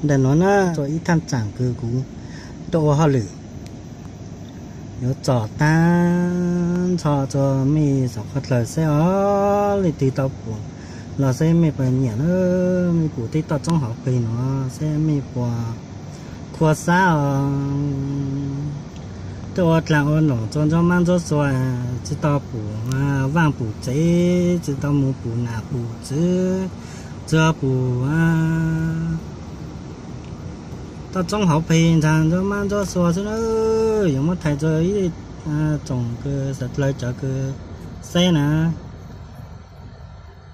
Ntawm no na, txog ib thaj tsam kws kuv tuaj ua hauj lwm, yuav tsom tag nrho rua mej saum qhov dlawg saib os, leej twg tau pum los saib mej puas nyiam na, mej pum tej toj roob hauv pes no saib mej puas khua xab os. Tuaj ua dlaag ua noom rua ntsuab mab ntsuab xua, tsi tau pum vaaj pum tsev, tsi tau moog pum nam pum tswv, tsi tau pum toj roob hauv pes nrug ntsuab mab ntsuab xua xwb na. Yuav muab thaij rua ib tsoom kws sawv dlawg cov kws saib na,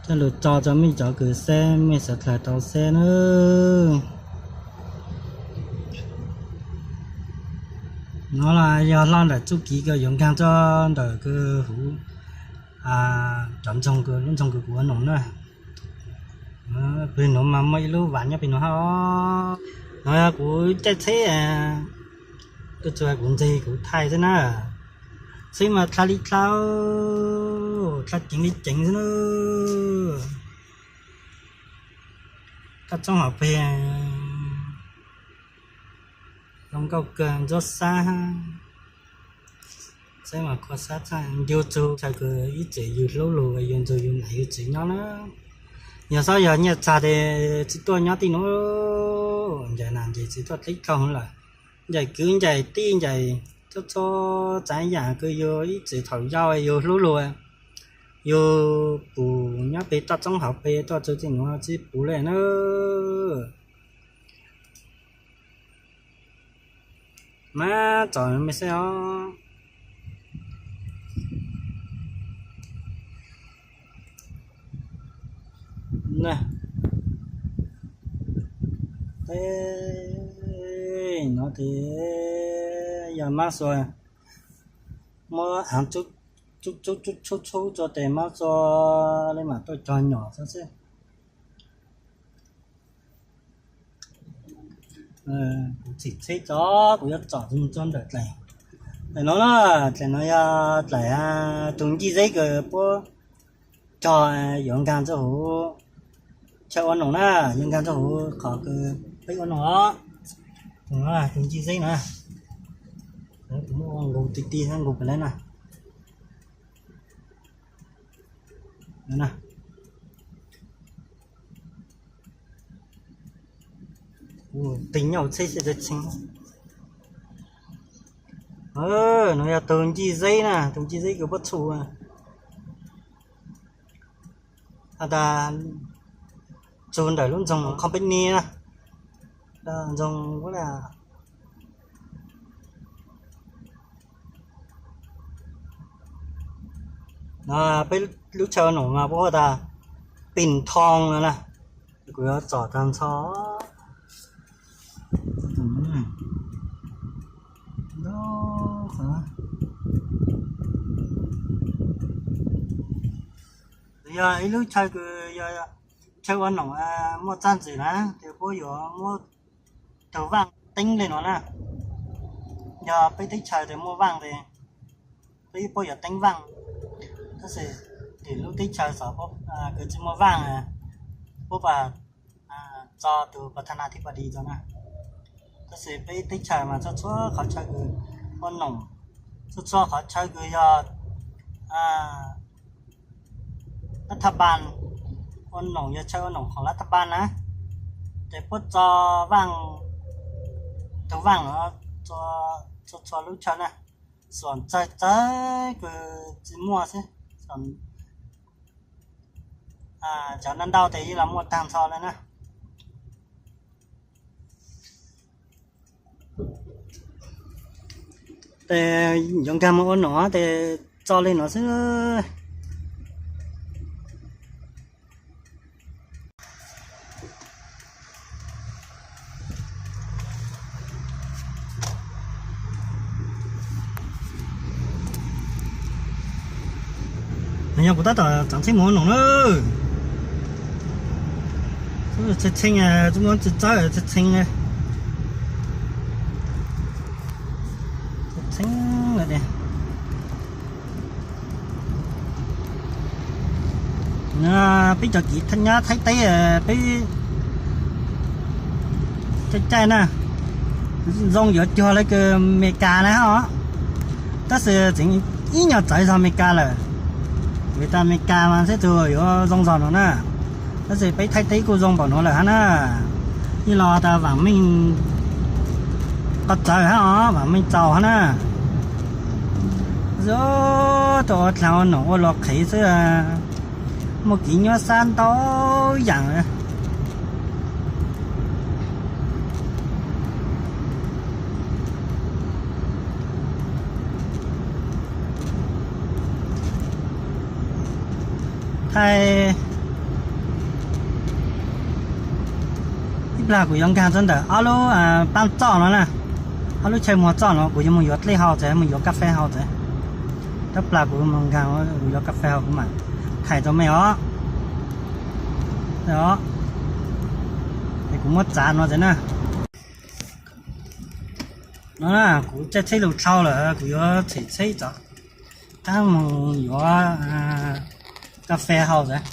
coj lug tso rua mej cov kws saib, mej sawv dlawg tau saib na. No los yog hlo ntawm txuj kev kws yuav nkaag rua ntawm kws huv cov ntsoog kws lub ntsoog kws kuv ua noom na. Peg nuav mas muaj ib lub vas nyob peg nuav hab. No yog kuv caij tsheb, kuv tsuas kuv ntseg kuv thaij xwb na. Tsheb mas dlha li dlha, dlha ceev li ceev xwb na. Toj roob hauv pes zoo nkauj kawg ntsuab xab, saib mas khua xab tshaj. Ncu tsug chaw kws ib txwm yug hlub lug, yug ntsug yug nam yug txiv nyob na. Yog xob yog nyiaj txag tes tsi tuaj nyob tej nuav, ncaim nam ncaim txiv tuaj dleb dlhau lawm. Ncaim kwv ncaim tij ncaim txhua txhua tsav yaam kws yug ib txwm thaum yau yug hlub lug, yug pum nyob peg toj roob hauv pes tuaj txug tej nuav tsi pum le na. Mab tsom mej saib os. Tej no tes yog mab xua, muab aav tshub tshub tshub tshub tshub rua tes mab xua le mam tuaj cog nyom xwb xwb. Kuv txhim tsheb tso, kuv yuav tsom mus rua ntawm dlaim. Dlaim no na, dlaim no yog dlaim tug ncig zeb kws puab cog yuav nkaag rua huv chaw ua noom na, yuav nkaag rua huv qhov kws peb ua noom os. Tug no tug ncig zeb na, kuv muab ua nkaus ti ti nkaus pem le na. Tig nyob tsheb xwb tshee. No yog tug ncig zeb na, tug ncig zeb kws puab txhu has tas txug ntawm lub nroog Company na, nroog ua le. No peb lub chaw ua noom mas puab hu tas Pim Thoo no na. Kuv yuav tsom tag nrho. Yog ib lub chaw kws yog chaw ua noom muaj txaj ntxwm na, ces puab yuav muab tug vaaj teeb le nuav na. Yog peb teb chaws tes muaj vaaj tes peb puab yuav teeb vaaj, tab sis tim lub teb chaws xwb kws tsi muaj vaaj, puab tso tug Pathana Thibadi rua na. Tab sis peb teb chaws mas txhua txhua qhov chaw kws ua noom, txhua txhua qhov chaw kws yog lab thaj npas, ua noom yog chaw ua noom khoom lab thaj npas na, ces puab tso vaaj, tug vaaj nuav txhua txhua lub chaw na. Xoom txawg txawg kws tsi muaj xwb, cov ntau ntau tes yeej los muaj tag nrho le na. Tes yuav nkaag moog ua noom tes tso le no xwb. Yog kuv tab tom tsav tsheb mus ua noom na. Tshee tshee, tshee tshee, tshee tshee lawm tiag. Peb cov kiv nyab Thaib teb peb Caij caij na, zoo yuav cuag lawv kws Amelikas na os, tab sis tseem ib nyuag txawv zog Amelikas lawm. Vim tas Amelikas mas seb tug yuav zoo zog no na, tab sis peb Thaib teb kuj zoo npaum no lawm hab na. Ib los tas vaam meej qhov txawv hab os, vaam meej txaus hab na. Tuaj ua dlaag ua noom ua luag qhev xwb, muaj kev nyuaj sab ntau yaam. Thaij ib plag kuv yuav nkaag rua ntawm ob lub paab txoj no na, ob lub chaw muag txoj no kuv yuav moog yuav dlej hau txawm moog yuav kas fes hau txawm. Tab plag kuv moog nkaag kuv yuav kas fes hau kuv maam thaij rua mej os. Es kuv muab txav no txawm na. No na, kuv caij tsheb lug dhau lawm, kuv yuav tshem tsheb rov qaab moog yuav kas fes hau txawm.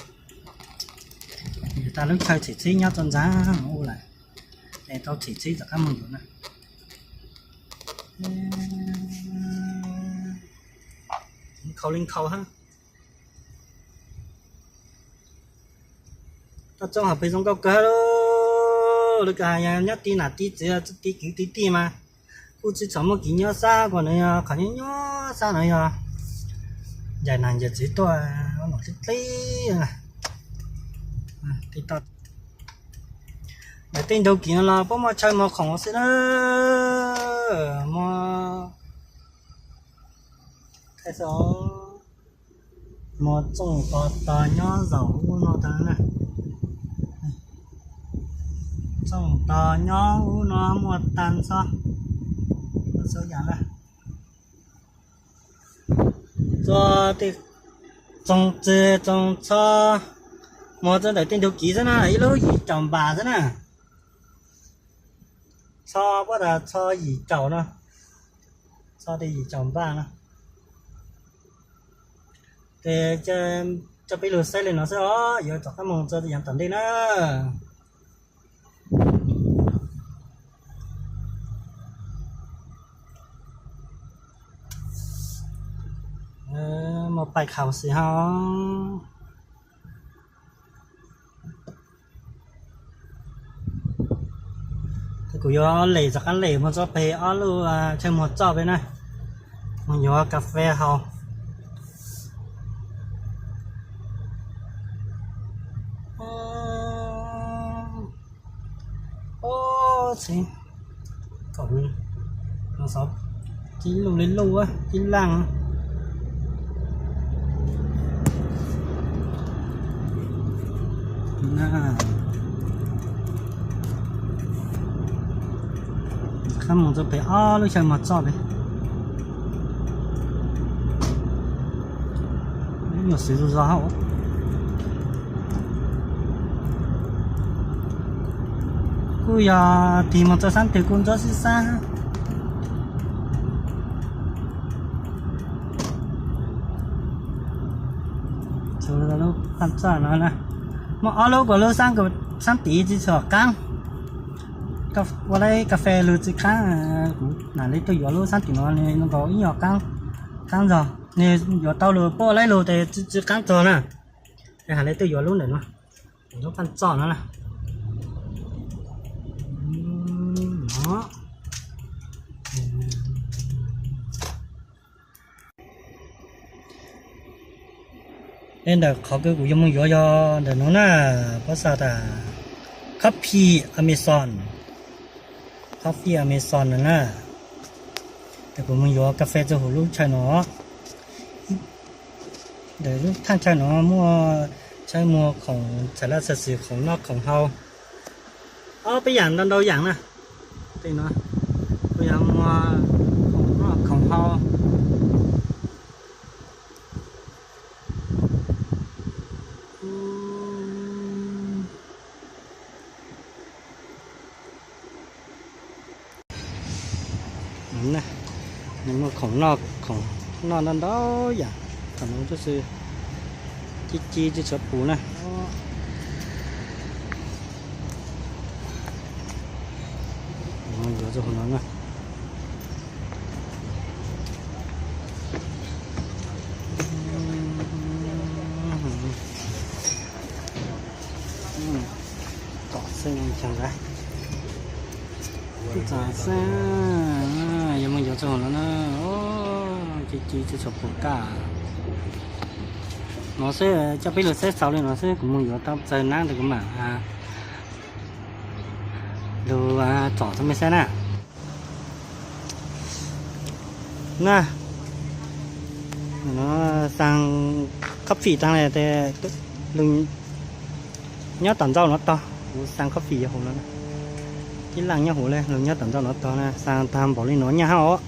Vim tas lub chaw tshem tsheb nyob rua ntxaag ua lawm, es tau tshem tsheb rov qaab moog yuav na. Nkhaus li nkhaus hab. Toj roob hauv pes zoo nkauj kawg, lawv kws has yog nyob tij nam tij txiv tij kwv tij tij mas kuj tsi tshua muaj kev nyuaj sab, kuas nws yog qhov nyuaj nyuaj sab no yog ncaim nam ncaim txiv tuaj, num dleb dleb. Ntawm tej ntug kis no los puab muaj chaw muag khoom xwb na, muaj thaij xwb os. Muaj txooj tos tog nyob zaum ub no tag na. Txooj tos nyob ub no muaj tag xwb, muaj txhua yaam na. Txooj txwg txooj txho muag txug ntawm tej ntug kis xwb na, ib lub yim caum npam xwb na. Txho puab tas txho yim caum no, txho tej yim caum npaj no. Ces coj peb lug saib li no xwb os, yuav rov qab moog txog yav tom ntej na. Muaj paib khaus xwb hos. Kuv yuav lem rov qab lem moog txoj peg ob lub chaw muag txoj peb na, moog yuav kas fes hau. Txhib, kaum, xov, tib luj li luj, tib laaj. Qab moog txoj peg ob lub chaw muag txoj peg. Nyuam xwv zug zog hab. Kuj yog tig moog txog saab twg kuj ntxob sib sab. Lub paj txoj no na, muaj ob lub kuv lub saab tim tsi tshua qaab, ua lub kas fes lug tsi qaab. Kuv nam le tuaj yuav lub saab tim no, nws nkaus ib nyuag qaab, qaab zog, nws yuav tau lug puab ua laib lug tes tsi qaab txog na. Has le tuaj yuav lub ntawm no, lub paj txoj no na. Le ntawm qhov kws kuv yuav moog yuav yog ntawm no na, puab xav tas Coffee Amazon, Coffee Amazon no na. Tes kuv moog yuav kas fes rua huv lub chaw no. Ntawm lub thaaj chaw no muaj tshawb muag khoom txhais laj txhais xwm, khoom noj khoom haus, ob peb yaam ntau ntau yaam na. Tej no kuj yog muag khoom noj khoom haus. Nws muaj khoom noj khoom noj ntau ntau yaam, thaum no tab sis ci ci tsi tshua pum na. Hauv no na. Tsom xwb, tsom xwb, yuav mus yuav txog hauv no na. Ci ci tsis tshua pom kaj. No xwb, coj peb lug saib xaus li no xwb, kuv mus yuav tau txawg nab ntawd kuv mam lug tsom txog mej saib na. Na, no xaa khob fim taag le tes, nyob tom ntxauv no tog, kuv xaa khob fim hauv no. Tib laaj nyob hauv le, lug nyob tom ntxauv no tog na, xaa taag npaum li no nyaj hab os.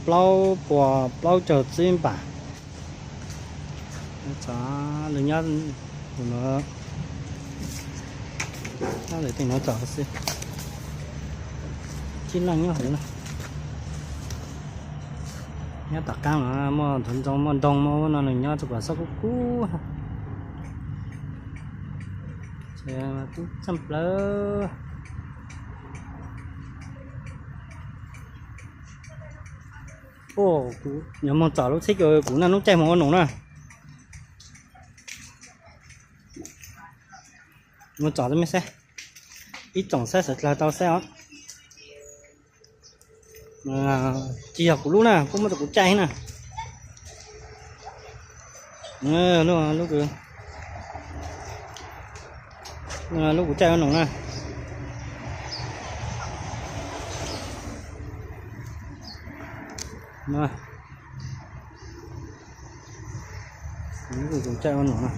Plaub puas plaub caug txwb npam. Tsom, lawv nyob hauv no, lawv tej no tsom xwb. Tib laaj nyob hauv na. Nyob tom qaab no muaj ntxoov ntxoo, muaj ntoo, muaj ub no, nws nyob rua kom xob kub kub. Txaj plawg. Kuv yuav moog tsom lub txhib kws kuv naj noob caij moog ua noom na. Moog tsom rua mej saib, ib tsoom saib sawv dlawg tau saib os. Tsis yog kuv lub na, kuj muab rua kuv caij na. Lub, lub kuv caij ua noom na. Lub kuv caij ua noom na.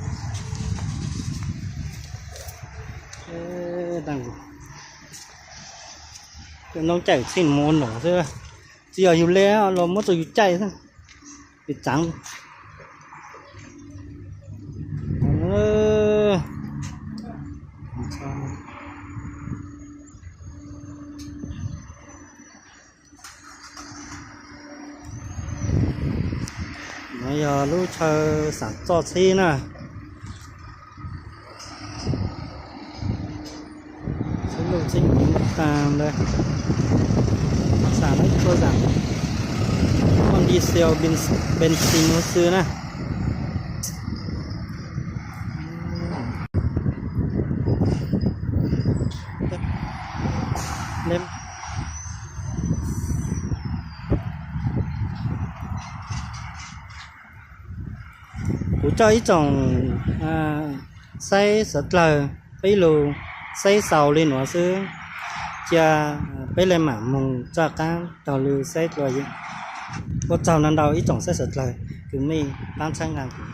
Noob caij txhij moog ua noom xwb, tsis yog yug le los muab rua yug caij xwb. Yug tsav. No yog lub chaw xam txoj txhib na. Txhib luj txhib nyiv taag ntawd, xam lub txhua zaam, muaj diesel, benzene huv xwb na. Kuv coj ib tsoom saib sawv dlawg peb lug saib xaus li nuav xwb, cia peb le maam moog rov qaab taug lw saib dlua. Ua tsaug ntau ntau ib tsoom saib sawv dlawg kws mej paab txhawb nqaa kuv.